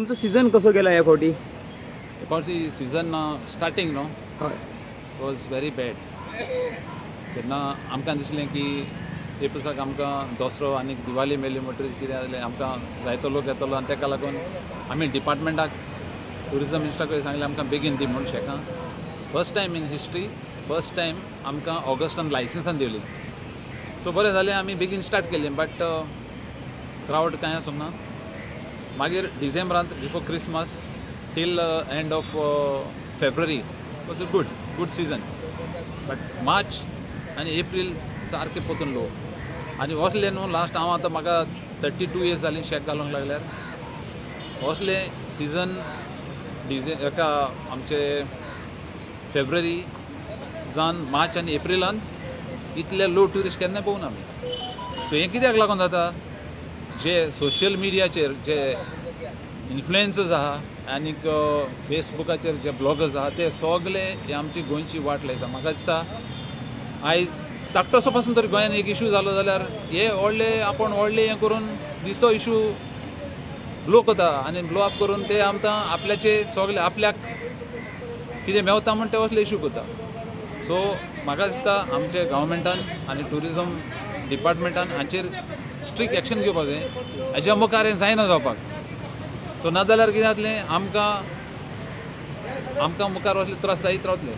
तुमचो सीझन कसो गेला ह्या फावटी? हे फावटी सीझन स्टार्टींग न्हू हय वॉज व्हेरी बॅड. तेन्ना आमकां दिसलें की ते पुसाक आमकां दसरो आनी दिवाळी मेळ्ळी म्हणटरीच कितें जालें, आमकां जायतो लोक येतलो आनी ताका लागून आमी डिपार्टमेंटाक ट्युरिजम मिनिस्टराक सांगलें आमकां बेगीन दी म्हूण शेकां. First time in history, first time आमकां ऑगस्टान लायसन्सान दिवली. सो बरें जालें आमी बेगीन स्टार्ट केलें, बट क्रावड कांय आसूंक ना. मागीर डिसेंबरांत before Christmas till end of February was a good good season, but March आनी एप्रील सारके पोतून लोक आनी वसले न्हू लास्ट. हांव आतां म्हाका 32 इयर्स जालीं शेक घालूंक लागल्यार. वसले सिजन डिजे एका आमचे फेब्रुवारी जावन मार्च आनी एप्रिलान इतले लो ट्युरिस्ट केन्ना पळोवना आमी. सो हें कित्याक लागून जाता, जे सोशल मिडियाचेर जे इन्फ्लुएन्सर्स आहा आनीक फेसबुकाचेर जे ब्लॉगर्स आहा ते सगळे हे आमची गोंयची वाट लायता. म्हाका दिसता आयज धाकटोसो पासून तरी गोंयान एक इशू जालो जाल्यार हे व्हडले आपूण व्हडले हें करून दिसतो इशू ब्लो करता आनी ब्लो अप करून ते आमकां आपल्याचे सगळे आपल्याक कितें मेवता म्हूण ते असले इशू करता. सो म्हाका दिसता आमचे गव्हर्मेंटान आनी ट्युरिजम डिपार्टमेंटान हांचेर स्ट्रिक्ट एक्शन घेवपाक जाय. हाच्या मुखार हें जायना जावपाक. सो नाजाल्यार कितें जातलें, आमकां आमकां मुखार असले त्रास जायत रावतले.